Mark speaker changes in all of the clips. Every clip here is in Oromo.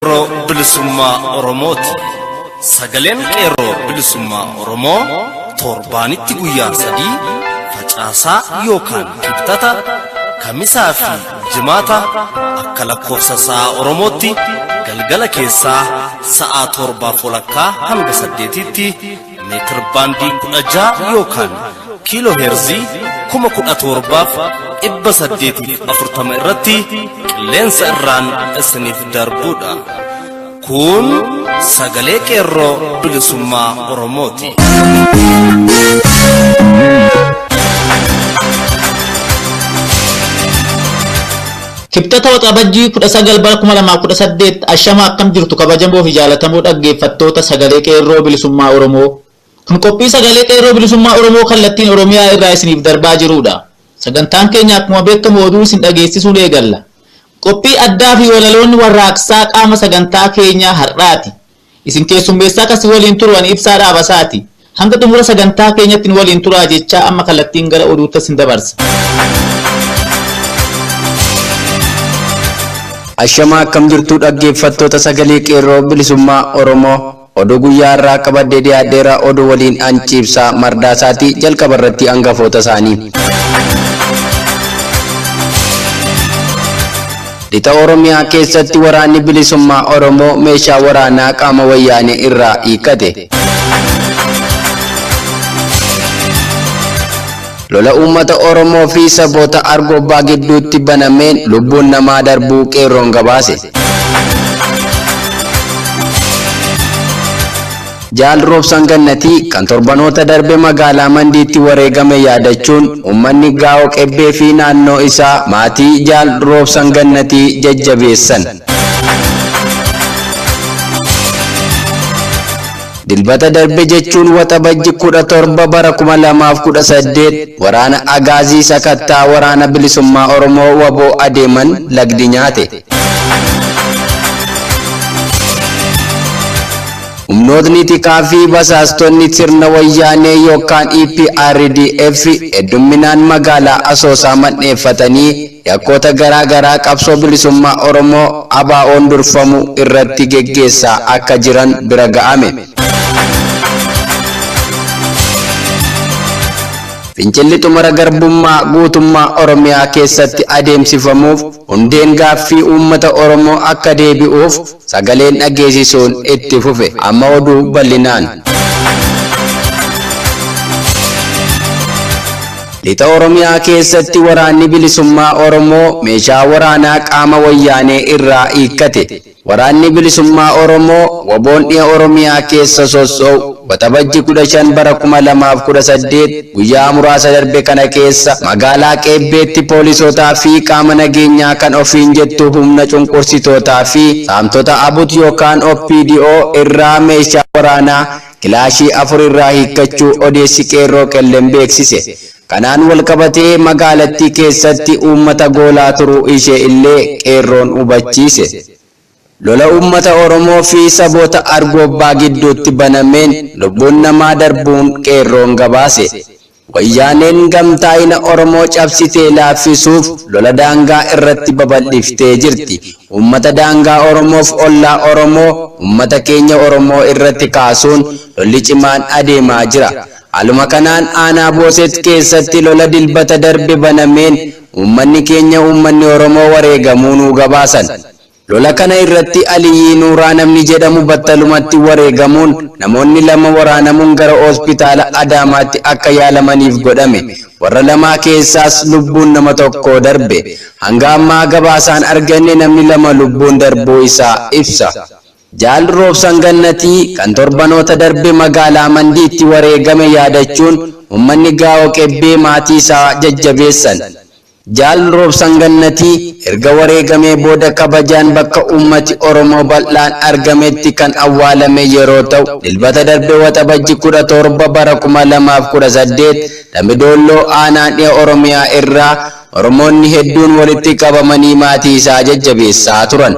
Speaker 1: Qeerroo Bilisummaa Oromooti. Sagaleen Qeerroo Bilisummaa Oromoo torbaanitti guyyaa 3, Facaasaa yookaan Kibxata, Kamisaa fi Jimaata, akka lakkoofsa sa'a Oromootti galgala keessaa sa'a 7:30 hanga 8tti meetir baandii 16 yookaan kiiloo heerzii 17,840 irratti qilleensa irraan isiniif darbuudha. Kun Sagalee Qeerroo Bilisummaa Oromooti.
Speaker 2: Kibxata Waxabajjii 19 bara 2018. Ashama, akkam jirtu kabajamoo fi jaallatamoo dhaggeeffattoota Sagalee Qeerroo Bilisummaa Oromoo? Kun qophii Sagalee Qeerroo Bilisummaa Oromoo kallattiin Oromiyaa irraa isiniif darbaa jirudha. Sagantaan keenya akkuma beekamu oduu isin dhageessisuun eegalla. Qophii addaa fi walaloonni warraaqsaa qaama sagantaa keenyaa har'aati. Isin keessummeessaa kasii waliin turu ani Ibsaa Dhaabasaati. Hanga xumura sagantaa keenyatti nu waliin turaa jechaa, amma kallattiin gara oduutti isin dabarsa.
Speaker 3: Ashamaa, akkam jirtuu dhaggeeffattoota Sagalee Qeerroo Bilisummaa Oromoo? Oduu guyyaa irraa qabadhee dhiyaadheera. Oduu waliin an Ciibsaa Mardaasaati. Jalqaba irratti hangafoota isaanii. Lixa Oromiyaa keessatti Waraanni Bilisummaa Oromoo meeshaa waraanaa qaama Wayyaanee irraa hiikkate. Lola uummata Oromoo fi saboota Argobbaa gidduutti banameen lubbuun namaa darbuu qeerroon gabaase. Jaal Roobsan Gannatii kan torbanoota darbe magaalaa Mandiitti wareegame yaadachuun uummanni Gaa'oo Qebbee fi naannoo isaa maatii Jaal Roobsan Gannatii jajjabeessan. Dilbata darbe jechuun Waxabajji 17 bara 2018 waraana Agaazii sakattaa Waraana Bilisummaa Oromoo WABOO adeeman lagdi nyaate. Humnootni tikaa fi basaastonni sirna Wayyaanee yookaan EPRDF heddumminaan magaalaa Asoosaa mandheeffatanii yakkoota garaa garaa qabsoo bilisummaa Oromoo ABO'n durfamu irratti geggeessaa akka jiran bira ga'ame. Fincilli xumura garbummaa guutummaa Oromiyaa keessatti adeemsifamuuf hundeen gaaffii uummata Oromoo akka deebi'uuf sagaleen dhageessisuun itti fufe. Amma oduu bal'inaan. Lixa Oromiyaa keessatti Waraanni Bilisummaa Oromoo meeshaa waraanaa qaama Wayyaanee irraa hiikkate. Waraanni Bilisummaa Oromoo WABOon dhiha Oromiyaa keessa sosso'u Waxabajji 15 bara 2018, guyyaa muraasa darbe kana keessa magaalaa Qeebbeetti poolisootaa fi qaama nageenyaa kan ofiin jettu humna cunqursitootaa fi saamtota ABUT yookaan OPDO irraa meeshaa waraanaa kilaashii 4 irraa hiikkachuu odeessi Qeerroo Qellem beeksise. Kanaan walqabatee magaalattii keessatti uummata goolaa turuu ishee illee qeerroon hubachiise. Lola uummata Oromoo fi saboota Argobbaa gidduutti banameen lubbuun namaa darbuun qeerroon gabaase. Wayyaaneen gamtaa'ina Oromoo cabsitee laaffisuuf lola daangaa irratti babal'iftee jirti. Uummata daangaa Oromoof ollaa Oromoo, uummata keenya Oromoo irratti kaasuun lolli cimaan adeemaa jira. Haaluma kanaan aanaa Booset keessatti lola Dilbata darbe banameen uummanni keenya uummanni Oromoo wareegamuu nuu gabaasan. Lola kana irratti Aliyyii Nuuraa namni jedhamu battalumatti wareegamuun, namoonni 2 waraanamuun gara hospitaala Adaamaatti akka yaalamaniif godhame. Warra lamaa keessaas lubbuun nama tokkoo darbe. Hanga ammaa gabaasaan arganne namni 2 lubbuun darbuu isaa ibsa. Jaal Roobsan Gannatii kan torbanoota darbe magaalaa Mandiitti wareegame yaadachuun uummanni Gaa'oo Qebbee maatii isaa jajjabeessan. Jaal Roobsan Gannatii erga wareegamee booda kabajaan bakka uummati Oromoo bal'aan argametti kan awwaalame yeroo ta'u, Dilbata darbe Waxabajji 17 bara 2018 Dambi Doolloo aanaa dhiha Oromiyaa irraa Oromoonni hedduun walitti qabamanii maatii isaa jajjabeessaa turan.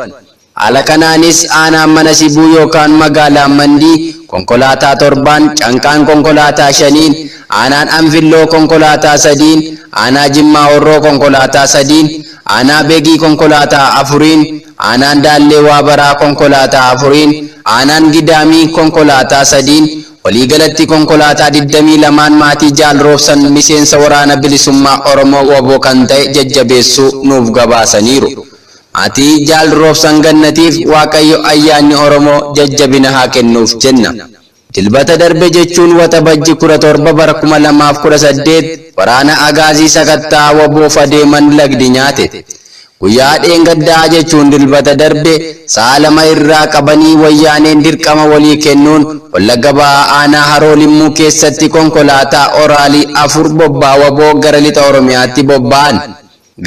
Speaker 3: Haala kanaanis aanaan Mana Sibuu yookaan magaalaan Mandii konkolaataa 7, Canqaan konkolaataa 5, aanaan Anfilloo konkolaataa 3, aanaa Jimmaa Horroo konkolaataa 3, aanaa Beegii konkolaataa 4, aanaan Daallee Waabaraa konkolaataa 4, aanaan Gidaamii konkolaataa 3, waliigalatti konkolaataa 22 maatii Jaal Roobsan miseensa waraana bilisummaa Oromoo WBO kan ta'e jajjabeessuu nuuf gabaasaniiru. Maatii Jaal Roobsan Gannatiif Waaqayyo ayyaanni Oromoo jajjabina haa kennuuf jenna. Dilbata darbe jechuun Waxabajji 17 bara 2018 waraana Agaazii sakattaa WBOf adeeman lagdi nyaate. Guyyaa dheengaddaa jechuun dilbata darbe sa'a 2 irraa qabanii wayyaaneen dirqama walii kennuun Wallagga Bahaa aanaa Haroo Limmuu keessatti konkolaataa Oraalii 4 bobbaa WBO gara lixa Oromiyaatti bobba'an.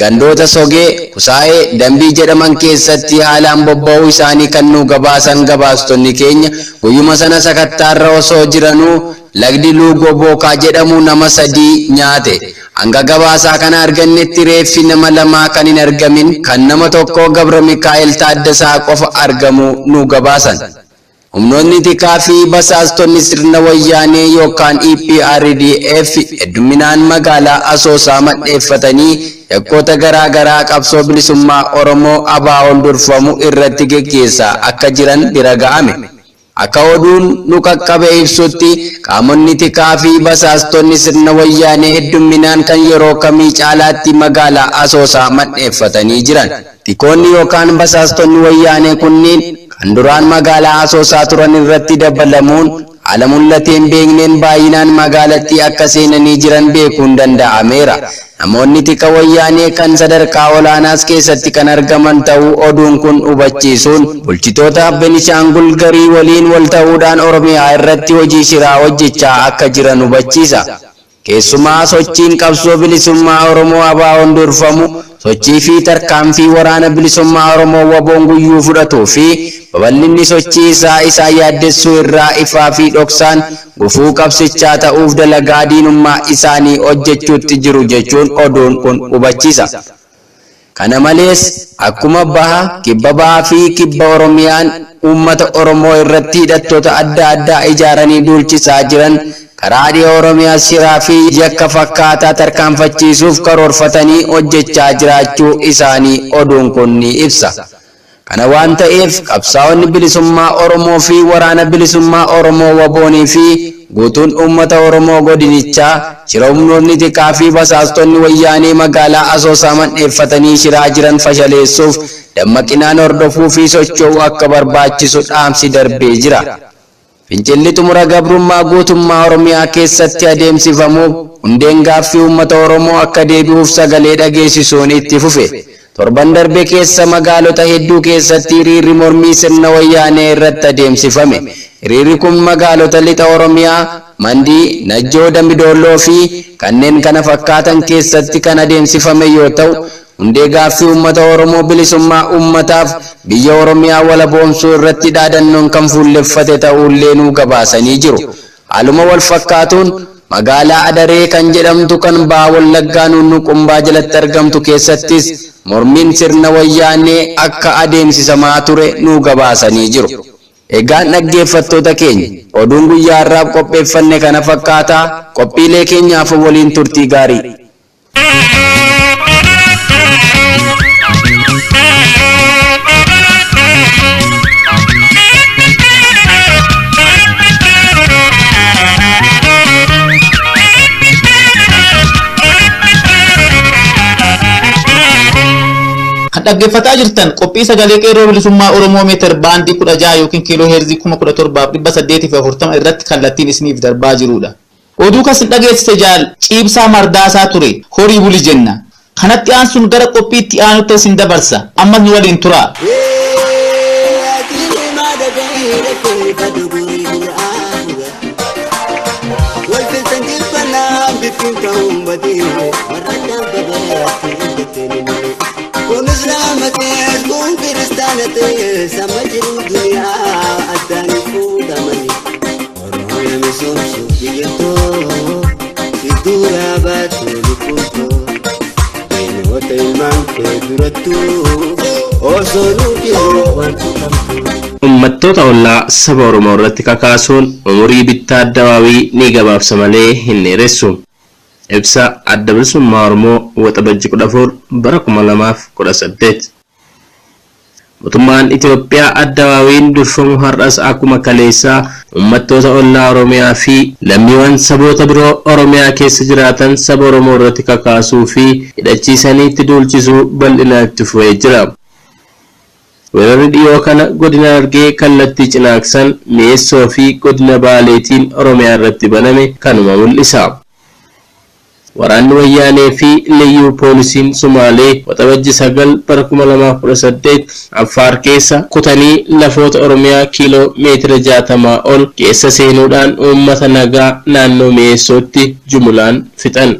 Speaker 3: Gandoota Sogee, Kusaayee, Dambii jedhaman keessatti haalaan bobba'uu isaanii kan nu gabaasan gabaastonni keenya guyyuma sana sakattaarra osoo jiranuu lagdi Luugoo Bookaa jedhamu nama 3 nyaate. Hanga gabaasaa kana argannetti reeffi nama 2 kan hin argamin kan nama 1 Gabra Mikaa'el Taaddasaa qofa argamuu nu gabaasan. Humnoonni tikaa fi basaastonni sirna wayyaanee yookaan EPRDF hedduminaan magaalaa Asoosaa madheeffatanii yakkoota garaa garaa qabsoo bilisummaa Oromoo ABO'n durfamu irratti geggeessaa akka jiran bira ga'ame. Akka oduun nu qaqqabe ibsutti qaamonni tikaa fi basaastonni sirna wayyaanee hedduminaan kan yeroo kamii caalaatti magaalaa Asoosaa madheeffatanii jiran. Tikoonni yookaan basaastonni wayyaanee kunniin kan duraan magaalaa Asoosaa turan irratti dabalamuun haala mul'ateen beekneen baay'inaan magaalattii akka seenanii jiran beekuun danda'ameera. Namoonni tika wayyaanee kan sadarkaa olaanaas keessatti kan argaman ta'uu oduun kun hubachiisuun bulchitoota Benishaangul garii waliin wal ta'uudhaan Oromiyaa irratti hojii shiraa hojjechaa akka jiran hubachiisa. Keessumaa sochiin qabsoo bilisummaa Oromoo ABO'n durfamu sochii fi tarkaanfii waraana bilisummaa Oromoo WBO'n guyyuu fudhatuu fi babal'inni sochii isaa isaa yaaddessuu irraa ifaa fi dhoksaan gufuu qabsichaa ta'uuf dalagaa diinummaa isaanii hojjechuutti jiru jechuun oduun kun hubachiisa. Kana malees akkuma baha, kibba bahaa fi kibba Oromiyaan uummata Oromoo irratti hidhattoota adda addaa ijaaranii duulchisaa jiran karaa dhiha Oromiyaa shiraa fi yakka fakkaataa tarkaanfachiisuuf karoorfatanii hojjechaa jiraachuu isaanii oduun kun ni ibsa. Kana waan ta'eef qabsaa'onni bilisummaa Oromoo fi waraana bilisummaa Oromoo WBOnii fi guutuun uummata Oromoo godinichaa shira humnoonni tikaa fi basaastonni wayyaanee magaalaa Asoosaa mandheeffatanii shiraa jiran fashaleessuuf dammaqinaan hordofuu fi socho'uu akka barbaachisu dhaamsi darbee jira. Fincilli xumura gabrummaa guutummaa Oromiyaa keessatti adeemsifamuuf hundeen gaaffii uummata Oromoo akka deebi'uuf sagalee dhageessisuun itti fufe. Torban darbe keessa magaalota hedduu keessatti hiriirri mormii sirna wayyaanee irratti adeemsifame. Hiriirri kun magaalota lixa Oromiyaa, Mandii, Najjoo, Dambidolloo fi kanneen kana fakkaatan keessatti kan adeemsifame yoo ta'u, hundee gaaffii uummata Oromoo bilisummaa uummataaf biyya Oromiyaa walaboomsuu irratti dhaadannoon kan fuulleffate ta'uullee nuu gabaasanii jiru. Haaluma wal fakkaatuun magaalaa Adaree kan jedhamtu kan baha Wallaggaa Nuunnuqumbaa jalatti argamtu keessattis mormiin sirna wayyaanee akka adeemsisamaa ture nuu gabaasanii jiru. Egaan dhaggeeffattoota keenya oduun guyyaa har'aaf qopheeffanne kana fakkaataa qophiilee keenyaaf waliin turtii gaarii.
Speaker 2: Kan dhaggeeffataa jirtan qophii sagalee qeerroo bilisummaa Oromoo meetir baandii 16 yookiin kiiloo heerzii 17,840 irratti kallattiin isiniif darbaa jirudha. Oduu kan isin dhageessise jaal Ciibsaa Mardaasaa ture horii buli jenna. Kanatti aansuun gara qophiitti aanutti isin dabarsa. Ammas nu waliin turaa.
Speaker 4: Uummattoota ollaa saba Oromoo irratti kakaasuun umurii bittaa addawaawii ni gabaabsa malee hin dheeressu. Ibsa Adda Bilisummaa Oromoo Waxabajji 14 bara 2018. Mootummaan Itoophiyaa addawaawiin durfamu har'as akkuma kaleessaa uummattoota ollaa Oromiyaa fi lammiiwwan saboota biroo Oromiyaa keessa jiraatan saba Oromoo irratti kakaasuu fi hidhachiisanii itti duulchisuu bal'inaan itti fufee jira. Weerarri dhiyoo kana godina Harargee kallattii Cinaaksan, Mi'eessoo fi godina Baaleetiin Oromiyaa irratti baname kanuma mul'isa. Waraanni Wayyaanee fi Liyyuu Poolisiin Sumaalee Waxabajji 9 bara 2018 Affaar keessa kutanii lafoota Oromiyaa kiiloo meetira 60 ol keessa seenuudhaan uummata nagaa naannoo Mi'eessootti jumulaan fixan.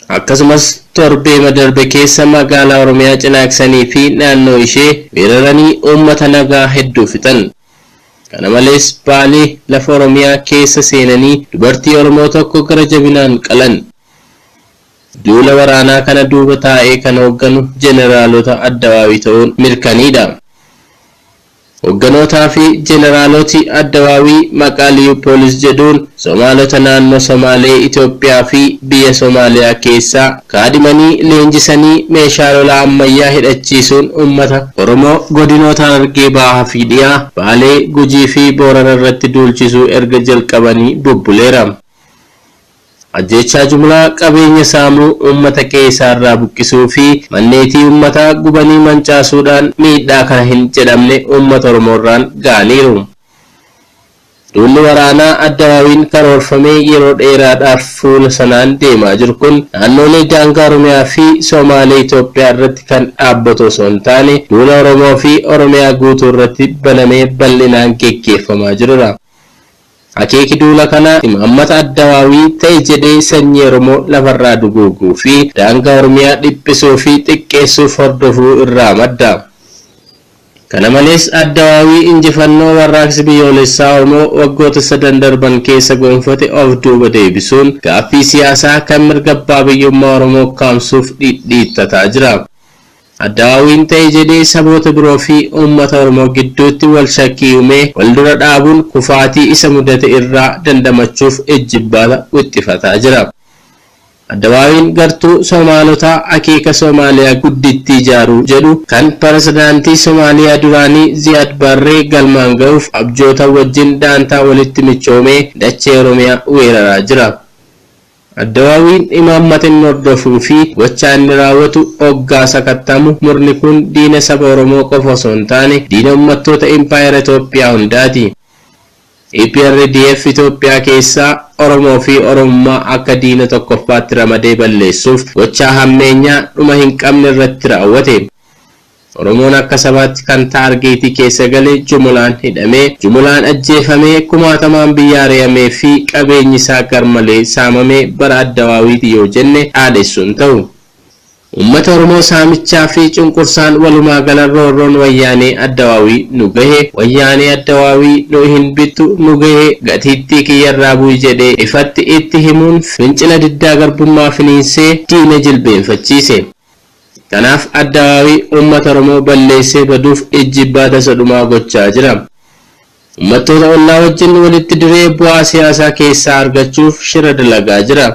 Speaker 4: Akkasumas torbee darbe keessa magaalaa Oromiyaa Cinaaksanii fi naannoo ishee weeraranii uummata nagaa hedduu fixan. Kana malees Baalee lafa Oromiyaa keessa seenanii dubartii Oromoo tokko gara jabinaan qalan. Duula waraanaa kana duuba taa'ee kan hoogganu jeneraalota addawaawii ta'uun mirkaniidha. Hoogganootaa fi jeneraaloti addawaawii maqaa Liyyuu Poolis jedhuun Somaalota naannoo Somaalee Itoophiyaa fi biyya Somaaliyaa keessaa kaadhimanii leenjisanii meeshaa lolaa ammayyaa hidhachiisuun uummata Oromoo godinoota Harargee Bahaa fi Dhiyaa, Baalee, Gujii fi Boorana irratti duulchisuu erga jalqabanii bubbuleera. Ajjeechaa jumlaa qabeenya saamuu uummata qe'ee irraa buqqisuu fi manneetii uummataa gubanii mancaasuudhaan miidhaa kana hin jedhamne uummata Oromoo irraan ga'aniiru. Duulli waraanaa addawaawiin karoorfamee yeroo dheeraadhaaf fuula sanaan deemaa jiru kun naannolee daangaa Oromiyaa fi Somaalee Itoophiyaa irratti kan dhaabbatu osoo hin taane duula Oromoo fi Oromiyaa guutuu irratti banamee bal'inaan geggeeffamaa jirudha. Akeeki duula kanaa imaammata addawaawii ta'e jedhee sanyii Oromoo lafarraa duguuguu fi daangaa Oromiyaa dhiphisuu fi xiqqeessuuf hordofuu irraa madda. Kana malees addawaawii injifannoo warraaqsi biyyoolessaa Oromoo waggoota sadan darban keessa gonfate of duuba deebisuun gaaffii siyaasaa kan mirga abbaa biyyummaa Oromoo kaamsuuf dhidhiittataa jira. Addawaawiin ta'e jedhee saboota biroo fi uummata Oromoo gidduutti wal shakkii uumee wal dura dhaabuun kufaatii isa mudate irraa dandamachuuf ejjibbaata wixxifataa jira. Addawaawiin gartuu Somaalotaa akeeka Somaaliyaa guddittii ijaaruu jedhu kan pirezidaantii Somaaliyaa duraanii Ziyaad Barree galmaan ga'uuf abjoota wajjin daantaa walitti michoomee dachee Oromiyaa weeraraa jira. Addawaawiin imaammata inni hordofuu fi gochaa inni raawwatu hoggaa sakattamu murni kun diina saba Oromoo qofa osoo hin taane diina uummattoota impaayera Itoophiyaa hundaati. EPRDF Itoophiyaa keessaa Oromoo fi Oromummaa akka diina tokkoffaatti ramadee balleessuuf gochaa hammeenyaa dhuma hin qabne irratti raawwate. Oromoon akka sabaatti kan taargeetii keessa gale jumulaan hidhamee, jumulaan ajjeefamee, kumaatamaan biyya ari'amee fi qabeenyi isaa garmalee saamamee bara addawaawiiti yoo jenne dhaadessuun ta'u. Uummata Oromoo saamichaa fi cunqursaan walumaa gala roorroon wayyaanee addawaawii nu gahe, wayyaanee addawaawii nu hin bittu nu gahe, gatiittii kiyyarraa bu'i jedhee ifatti itti himuun fincila diddaa garbummaa finiinsee diina jilbeenfachiise. Kanaaf addawaawii uummata Oromoo balleessee baduuf ijjibbaata isa dhumaa gochaa jira. Uummattoota ollaa wajjin walitti diree bu'aa siyaasaa keessaa argachuuf shira dalagaa jira.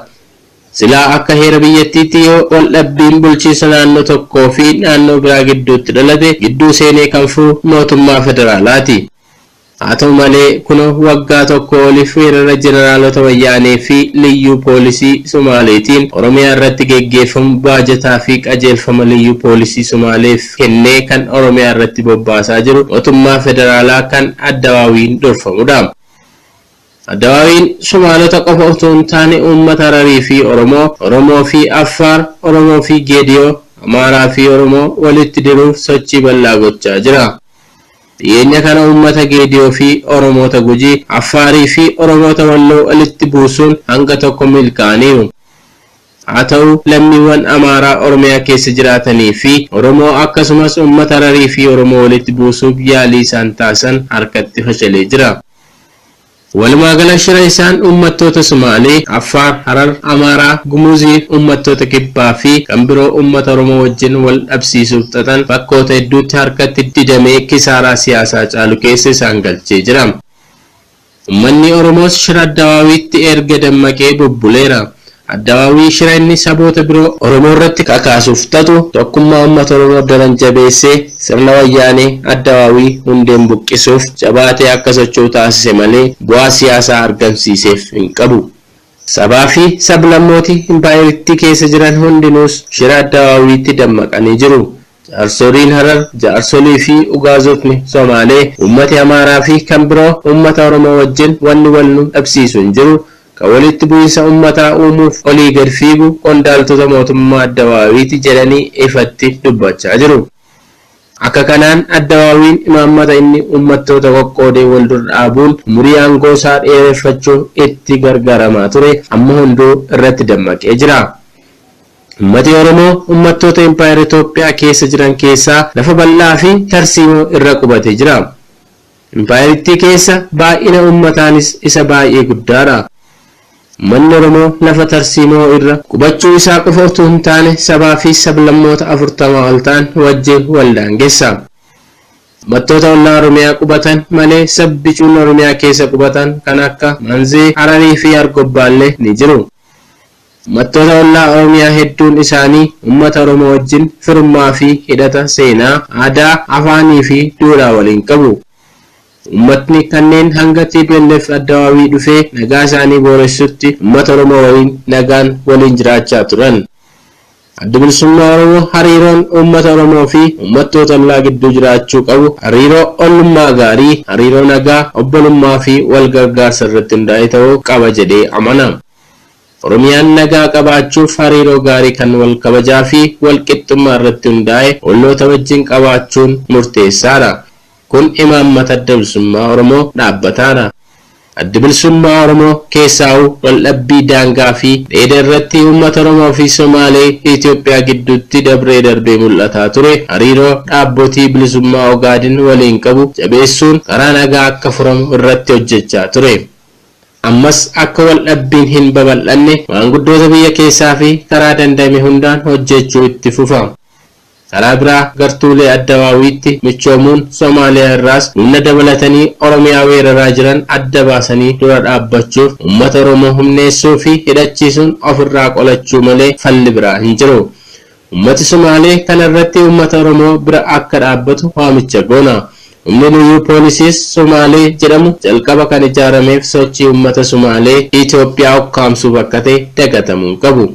Speaker 4: Silaa akka heera biyyattiitti yoo wal dhabbiin bulchiinsa naannoo tokkoo fi naannoo biraa gidduutti dhalate gidduu seenee kan furu mootummaa federaalaati. Haa ta'u malee kun waggaa tokko oliif weerara jeneraalota wayyaanee fi liyyuu poolisii Somaaleetiin Oromiyaa irratti geggeeffamu baajataa fi qajeelfama liyyuu poolisii Somaaleef kennee kan Oromiyaa irratti bobbaasaa jiru mootummaa federaalaa kan addawaawiin durfamudha. Addawaawiin Somaalota qofa otoo hin taane uummata Hararii fi Oromoo, Oromoo fi Affaar, Oromoo fi Geediyoo, Amaaraa fi Oromoo walitti diruuf sochii bal'aa gochaa jira. Dhiyeenya kana uummata Geediyoo fi Oromoota Gujii, Affaarii fi Oromoota Walloo walitti buusuun hanga tokko milkaa'aniiru. Haa ta'u lammiiwwan Amaaraa Oromiyaa keessa jiraatanii fi Oromoo akkasumas uummata Hararii fi Oromoo walitti buusuuf yaalii isaan taasisan harkatti fashalee jira. Walumaa gala shira isaan uummattoota Sumaalee, Affaar, Harar, Amaaraa, Gumuzii, uummattoota Kibbaa fi kan biroo uummata Oromoo wajjin wal dhabsiisuuf xaxan bakkoota hedduutti harkatti didamee kisaaraa siyaasaa caalu keessa isaan galchee jira. Uummanni Oromoos shira Addawaawiitti erga dammaqee bubbuleera. Addawaawii shira inni saboota biroo Oromoo irratti kakaasuuf xaxu tokkummaa uummata Oromoo daran jabeessee sirna wayyaanee Addawaawii hundeen buqqisuuf jabaatee akka socho'u taasise malee bu'aa siyaasaa argamsiiseef hin qabu. Sabaa fi sablammooti impaayeritti keessa jiran hundinuus shira Addawaawiitti dammaqanii jiru. Jaarsoliin Harar, jaarsolii fi ugaazotni Somaalee, uummati Amaaraa fi kan biroo uummata Oromoo wajjin wanni wal nu dhabsiisu hin jiru. Kan walitti bu'iinsa uummataa uumuuf olii gad fiigu qondaaltota mootummaa Addawaawiiti jedhanii ifatti dubbachaa jiru. Akka kanaan Addawaawiin imaammata inni uummattoota qoqqoodee wal dura dhaabuun umurii aangoo isaa dheereffachuuf itti gargaaramaa ture amma hunduu irratti dammaqee jira. Uummati Oromoo uummattoota Impaayera Itoophiyaa keessa jiran keessaa lafa bal'aa fi tarsiimoo irra qubatee jira. Impaayeritti keessa baay'ina uummataanis isa baay'ee guddaadha. Uummanni Oromoo lafa tarsiimoo irra qubachuu isaa qofa utuu hin taane sabaa fi sablammoota 40 ol ta'an wajjin wal daangessa. Uummattoota ollaa Oromiyaa qubatan malee sabbicuun Oromiyaa keessa qubatan kan akka Manzee, Hararii fi Argobbaallee ni jiru. Uummattoota ollaa Oromiyaa hedduun isaanii uummata Oromoo wajjin firummaa fi hidhata seenaa, aadaa, afaanii fi duudhaa waliin qabu. Uummatni kanneen hanga TPLF Addawaawii dhufee nagaa isaanii booressutti uummata Oromoo waliin nagaan waliin jiraachaa turan. Adda Bilisummaa Oromoo hariiroon uummata Oromoo fi uummattoota ollaa gidduu jiraachuu qabu hariiroo ollummaa gaarii, hariiroo nagaa, obbolummaa fi wal gargaarsa irratti hundaa'e ta'uu qaba jedhee amana. Oromiyaan nagaa qabaachuuf hariiroo gaarii kan wal kabajaa fi wal qixxummaa irratti hundaa'e olloota wajjin qabaachuun murteessaadha. Kun imaammata Adda Bilisummaa Oromoo dhaabbataadha. Adda Bilisummaa Oromoo keessaa'u waldhabbii daangaa fi dheeda irratti uummata Oromoo fi Somaalee Itoophiyaa gidduutti dabree darbee mul'ataa ture hariiroo dhaabbotii bilisummaa Ogaadin waliin qabu jabeessuun karaa nagaa akka furamu irratti hojjechaa ture. Ammas akka waldhabbiin hin babal'anne maanguddoota biyya keessaa fi karaa danda'ame hundaan hojjechuu itti fufa. Karaa biraa gartuulee Addawaawiitti michoomuun Somaaliyaa irraas humna dabalatanii Oromiyaa weeraraa jiran adda baasanii dura dhaabbachuuf uummata Oromoo humneessuu fi hidhachiisuun ofirraa qolachuu malee falli biraa hin jiru. Uummati Somaalee kanarratti uummata Oromoo bira akka dhaabbatu waamicha goona. Humni Liyyuu Poolisiis Somaalee jedhamu jalqaba kan ijaarameef sochii uummata Somaalee Itoophiyaa ukkaamsuuf akka ta'e dagatamuu hin qabu.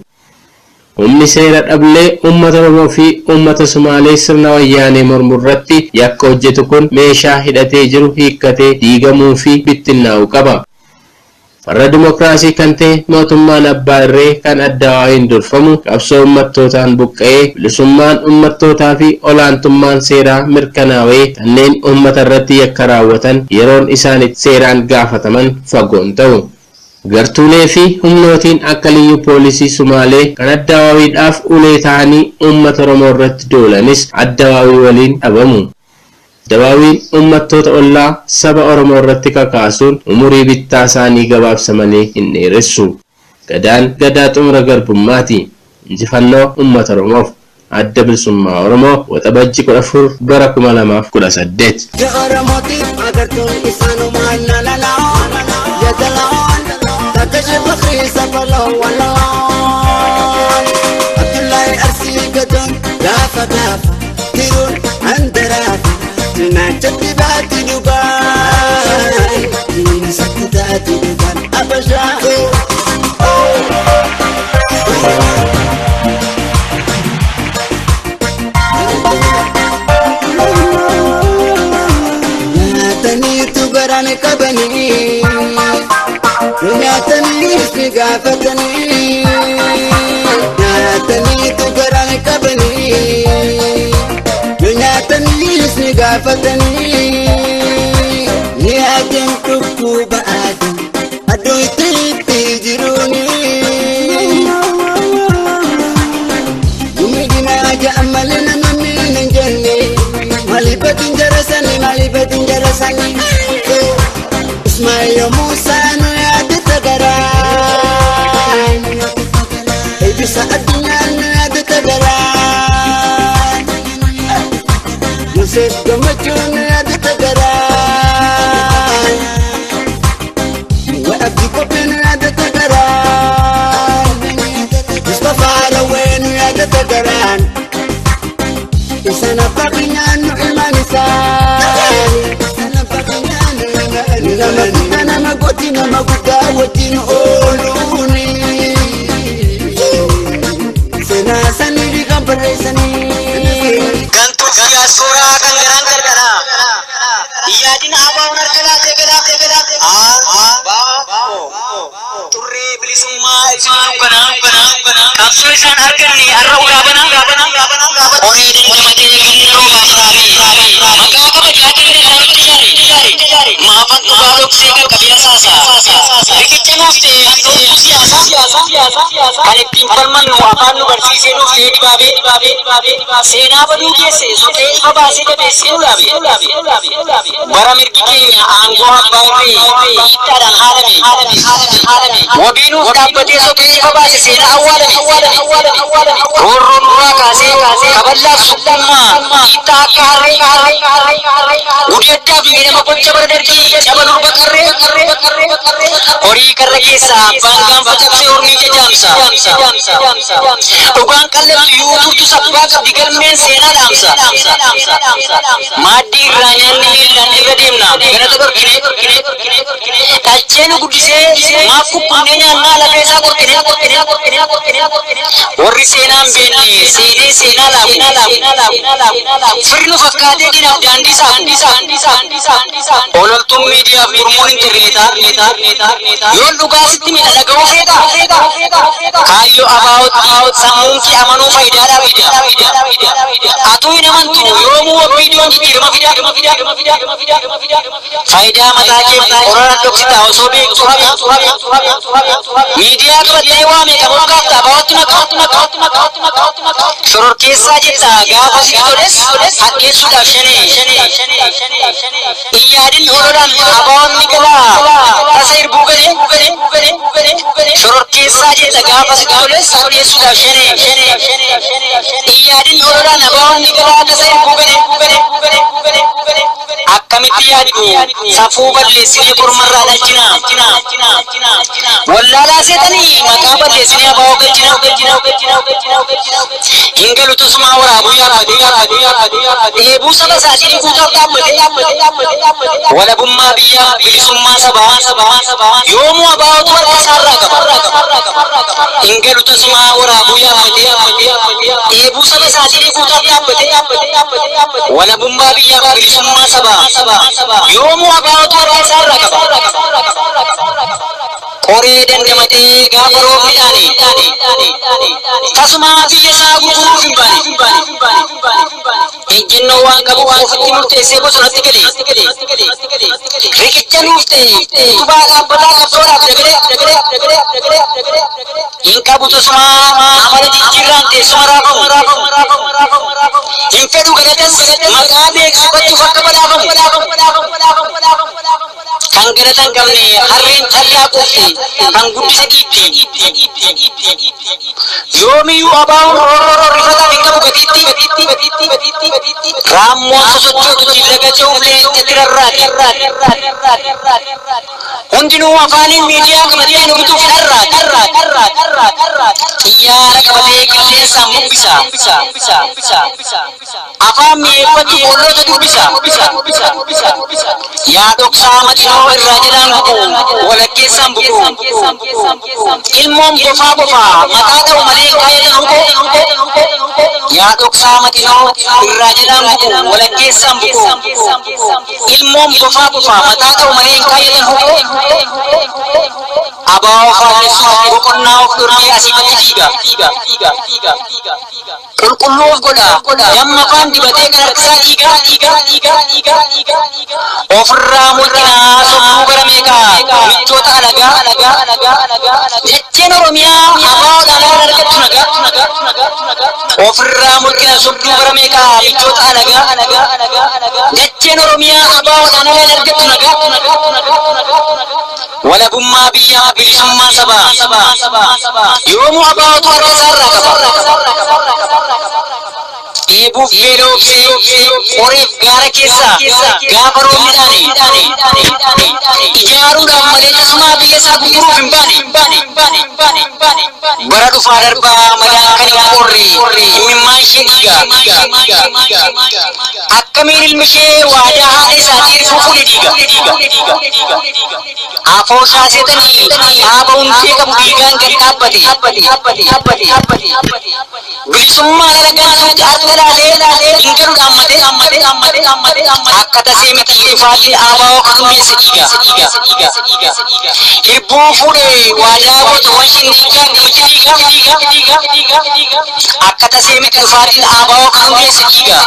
Speaker 4: Humni seera dhablee uummata Oromoo fi uummata Somaalee sirna wayyaanee mormuu irratti yakka hojjetu kun meeshaa hidhatee jiru hiikkatee diigamuu fi bittinnaa'uu qaba. Farra dimokiraasii kan ta'e mootummaan abbaa irree kan Addawaawiin durfamu qabsoo uummattootaan buqqa'ee bilisummaan uummattootaa fi olaantummaan seeraa mirkanaa'ee kanneen uummata irratti yakka raawwatan yeroon isaan seeraan gaafataman fagoon ta'u. Gartuulee fi humnootiin akka Liyyuu Poolisii Sumaalee kan Addawaawiidhaaf ulee ta'anii uummata Oromoo irratti duulanis Addawaawii waliin dhabamu. Addawaawiin uummattoota ollaa saba Oromoo irratti kakaasuun umurii bittaa isaanii gabaabsa malee hin dheeressu. Gadaan gadaa xumura garbummaati. Injifannoo uummata Oromoof. Adda Bilisummaa Oromoo Waxabajji 14 bara 2018.
Speaker 5: Yommuu nu yaadata garaan, eebbisa addunyaan nu yaadata garaan, Yoseef Gammachuu nu yaadata garaan, Abdii Qophii nu yaadata garaan, Mustafaa Rawwee nu yaadata garaan, isaan abbaa keenyaan nu ilmaan isaanii. Nama guddaa nama gooti nama guddaa wajjin ooluuni. Seenaa sanii kan barreessanii.
Speaker 6: Gantuuf suuraa kan garaan gargaraa. Yaadina abaa'uun harka laatee galaatee galaatee. A B O. Turree bilisummaa isin dukkanaa. Qabsoo isaan arganne har'a ulaa banaa. Qoree dandamatee ganna roobaaf raabee. Maqaa kabajaa kenne isaanitti ijaare. Maafan dhugaa dhoksee qaqqabee asaasa. Riqicha nuuf ta'e handhuurtuu siyaasaa. Kan ittiin falmannu afaan nu barsiisee nuuf ta'e dibaabee. Seenaa baduu geesse soqee ifa baasee jabeessee nu dhaabe. Bara mirgi keenya aangoo abbaa irree hiittaadhaan haalame. Wabii nuuf dhaabbatee soqee ifa baase seenaa awwaalame. Roorroo nurraa kaasee kaballaaf suphummaa hiittaa akka harree. Gudeeddaaf miidhama gocha bara dargii caba durba qarree. Horii karra keessaa abbaan gaanfa cabsee hormii jajaamsa. Dhugaan qallattu yoo turtu sabbaa qabdi galmeen seenaa dhaamsa. Maaddii irraa nyaanni miillaan irra deemna galata dhorkine. Dhalchee nu guddisee maaf kukkunnee nyaannaa lafee isaa qorkine. Warri seenaan beekne seenee seenaa laafu. Firri nu fakkaatee diinaaf daandii saafu. Ololtuun miidiyaaf gurmuun intarneetaa. Yoon dhugaa sitti miidha dhaga'uu feetaa? Kaayyoo abaa'otti sammuun kee amanuu faayidaadhaa fida. Atuu hin amantu yoomuu viidiyoon jijjiirama fida. Faayidaa mataa keef qoraan dhoksitaa osoo beektu haqa. Miidiyaa qabattee waa meeqa moggaafta abaa'otti maqaa. Shororkeessaa jetta gaafa sitti toles hadheessuudhaaf shanee. Iyyaadin ololaan abaa'oon ni galaa tasa irbuu galee. Shororkeessaa jetta gaafa sitti toles hadheessuudhaaf shanee. Iyyaadin ololaan abaa'oon ni galaa tasa irbuu galee. Akkamitti yaaddu safuu balleessinee kormarraa dhalchina. Wallaalaa seetanii maqaa balleessinee abaa'oo galchina. Hin galu tasumaa waraabuu yaabbate. Dheebuu saba isaatiin guutaaf dhaabbate. Walabummaa biyyaa bilisummaa sabaa. Yoomuu abaa'ootu harka isaarraa qaba. Hin galu tasumaa waraabuu yaabbate. Dheebuu saba isaatiin guutaaf dhaabbate. Walabummaa biyyaa bilisummaa sabaa. Yoomuu abaa'ootu harka isaarraa qaba. Qoree dandamatee gaafa roobni dhaane tasumaa biyya isaa gurguruuf hin baane. Ejjennoo waan qabu ofitti murteessee bosonatti gale. Riqicha nuuf ta'e utubaa dhaabbataa qabsoodhaaf dagalee. Hin qabu tasumaa amala jijjiirraan teessuma raafamu. Hin fedhu galatas maqaa beeksifachuuf akka badhaafamu. Kan galata hin qabne harreen callaa quufte kan guddise dhiitti. Yoomiyyuu abaa'uun roorrooroo rifataaf hin qabu gatiitti. Raammoon sosochootu jilla ce'uuf leencatti rarraati. Hundinuu afaaniin miidiyaa qabatee nu bituuf dharraati. Xiyyaara qabatee qilleensaan bubbisa. Afaan mi'eeffatu qolloota dubbisa. Yaa dhoksaa maxinoo irraa jalaan buqu walakkeessaan buqu. Ilmoon bofaa bofaa mataa dha'u malee kaayatan huqu. Yaa dhoksaa maxinoo irraa jalaan buqu walakkeessaan buqu. Ilmoon bofaa bofaa mataa dha'u malee kaayatan huqu. Abaa'oo faallessuuf boqonnaa of dhorkee asii achi fiiga. Qulqulluu of godha damma afaan dibatee kan harkisaa dhiiga. Ofirraa mul'inaa sobbuu gara meeqaa michoota alagaa. Dacheen Oromiyaa abaa'oodhaan ala argattu nagaa. Ofirraa mul'ina sobduu bara meeqaa michoota alagaa. Dacheen Oromiyaa abaa'oodhaan ala argattu nagaa. Walabummaa biyyaa bilisummaa sabaa. Yoomuu abaatu harka isaarraa qaba. Dheebuuf beelofsee qoreef gaara keessa gaafa roobni dhaane ijaaruudhaaf malee tasumaa biyya isaa gurguruuf hin baane. Bara dhufaa darbaa madaan kan hin qorre imimmaan ishee dhiiga. Akkamiin ilmi ishee waadaa haadha isaatii rifuu fuudhe diiga. Afooshaa seetanii dhaaba hundee qabu dhiigaan gad dhaabbate. Bilisummaan alagaan suuti harka laalee hin galu dhaammatee akka tasee miti dhufaatiin abaa'oo kan hundeesse dhiiga. Hibbuu fuudhee waadaa gootawwan shinniigaa namichi dhiiga. Akka tasee miti dhufaatiin abaa'oo kan hundeesse dhiiga.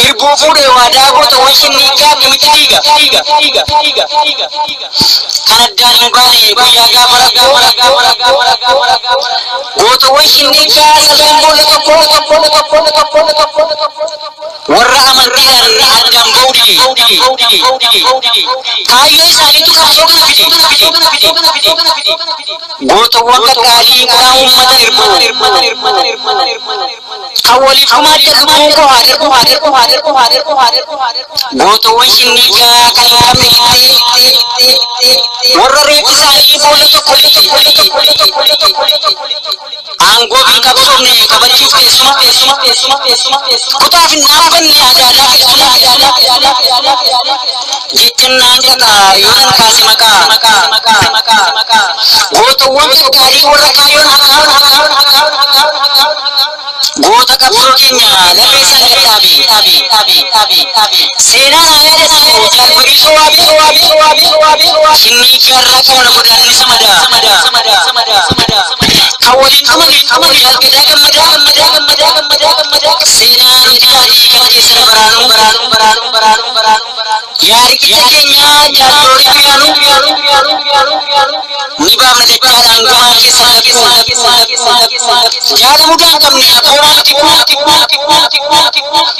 Speaker 6: Hibbuu fuudhee waadaa gootawwan shinniigaa namichi dhiiga. Kan addaan hin baane guyyaa gaafa rakkoo gootawwan shinniigaa sadan boolla tokko warra amantiidhaan addaan ba'uu dide. Kaayyoo isaaniitu qabsoo kana fide. Gootawwan qaqqaalii qoraa uummata hirbu. Kan waliif gumaacha lubbuun koo haa darbu haa darbu haa darbu haa darbu haa darbu. Gootawwan shinniigaa kan hin qabne qixxee warra reeffi isaanii boolla tokko lixe. Aangoo fi qabsoofne kabachuuf teessuma kutaaf hin dhaabbanne adaadaa keessuma jechannaan qaxaa yoonan kaase maqaa gootawwan qaqqaalii warra kaayyoon haqaa goota qabsoo keenya lafee isaan gadhaabe seenaan haa yaadatu jaalbariisoo waabee shinnii jaarraa qabna godaannisa madaa kan waliin dhumani jaalgadaa gammadaa seenaa nuti yaadii kan keessan baraanuu yaa riqicha keenya jaalloorii biraanuu ni baafna dachaadhaan gumaa keessan lakkuun jaalamuu qabne abboomaa miti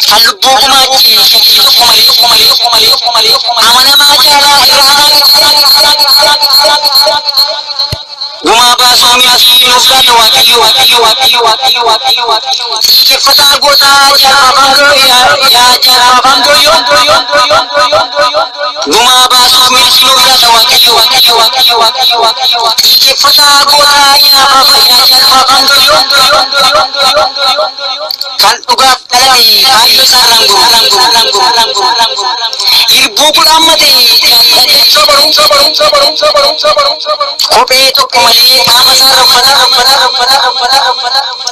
Speaker 6: kan lubbuu gumaache shakkii tokko malee amanamaa jaalaa irra hamaa gumaa baasuu milkii nuuf laata waaqayyo xiiqeffataa gootaa yaa jaarfaafaan dooyyoo gumaa baasuuf milkii nuuf laata waaqayyo xiiqeffataa gootaa yaa jaarfaafaan dooyyoo kan dhugaaf dhalate kaayyoo isaarraan guru hirbuu kudhaammate jaallatachoo baruu kophee tokko malee qaama isaarra uffata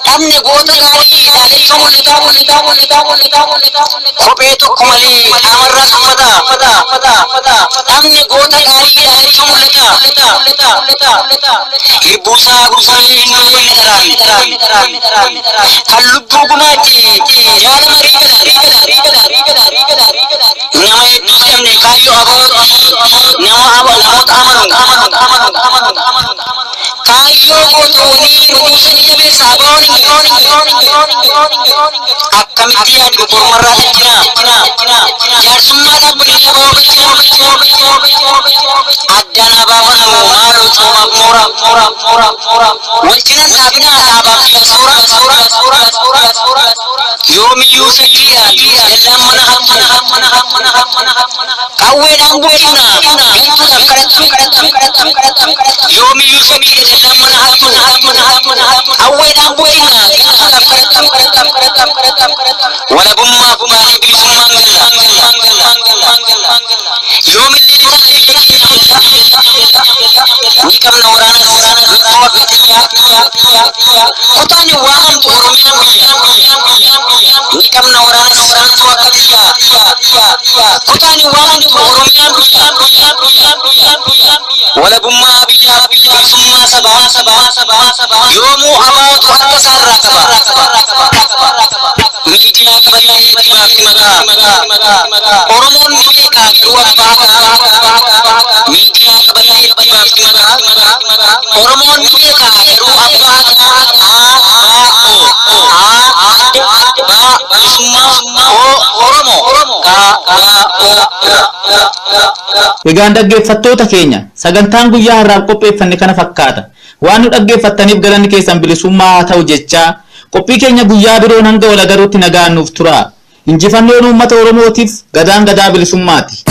Speaker 6: dhabne goota gaarii dhaadachoo mul'ata kophee tokko malee qaamarraas uffata dhabne goota gaarii dhaadachoo mul'ata hirbuu isaa gurguree hin dubbanne dharaan kan lubbuu gumaache jaala marii galaan nama hedduus dhabne kaayyoo abootti namoota amanu kaayyoo gootawwanii hirbuu sani jabeessa abaa'oon hin akkamitti yaaddu kormarraa dachina jaarsummaa dhaabbannee abaa'oo galchina addaan abaafanamu maaloo coomaaf moora wal cinan dhaabinaa dhaabaaf diyaaspoora yoomiyyuu shakkiidha dallaan mana hattu qawweedhaan buqqifna gantuudhaaf kadhattu yoomiyyuu shakkiidha dallaan mana hattu qawweedhaan buqqifna gantuudhaaf kadhattu walabummaaf baanee bilisummaan galla yoomillee taanee biyya keenya bulla ni qabna waraanas loltuu akka xiyyaa kutaan hin waamamtu oromiyaan biyya ni qabna waraanas loltuu akka xiyyaa kutaan hin waamamtu oromiyaan biyya walabummaa biyyaa bilisummaa sabaa yoomuu abaatu harka isaarraa qaba miidiyaa qabattee itti baafti maqaa Oromoon ni beeka garuu abbaa haqaa miidiyaa qabattee itti baafti maqaa Oromoon ni beeka garuu abbaa haqaa A O A B bilisummaa O Oromoo K K O.
Speaker 2: Egaan dhaggeeffattoota keenya, sagantaan guyyaa har'aaf qopheeffanne kana fakkaata. Waan nu dhaggeeffattaniif galanni keessan bilisummaa haa ta'u jechaa, qophii keenya guyyaa biroon hanga wal agaruutti nagaan nuuf tura. Injifannoon uummata Oromootiif, gadaan gadaa bilisummaati.